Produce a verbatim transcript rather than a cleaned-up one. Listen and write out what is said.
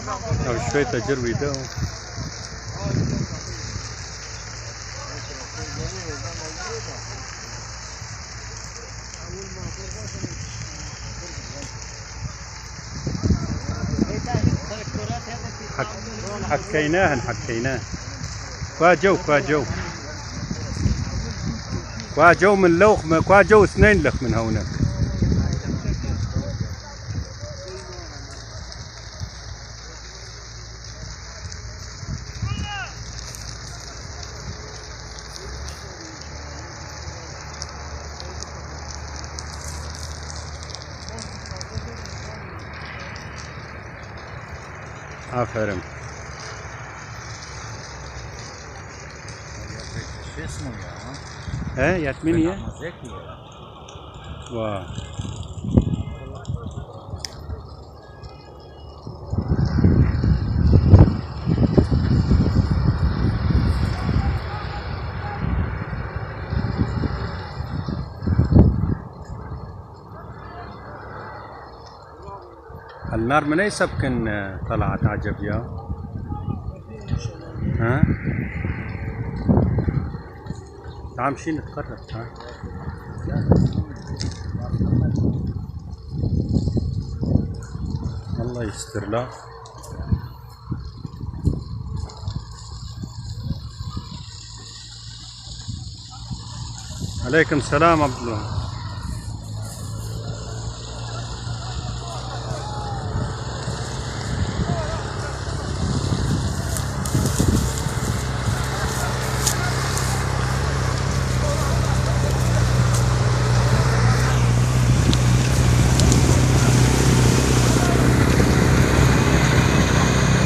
او شوية تجربي ده. حك-، حكيناهن، حكيناه. كوا جو، كوا جو. كوا جو من لوخ، كوا جو اثنين لخ من هونك. آفرين. شو اسمه يا؟ ايه، ياسمين يا؟ زكي. واه. النار من اي سبكن طلعت عجب يا؟ ها؟ تعال مشي نتقرب، ها؟ الله يستر، لا. عليكم السلام عبد الله.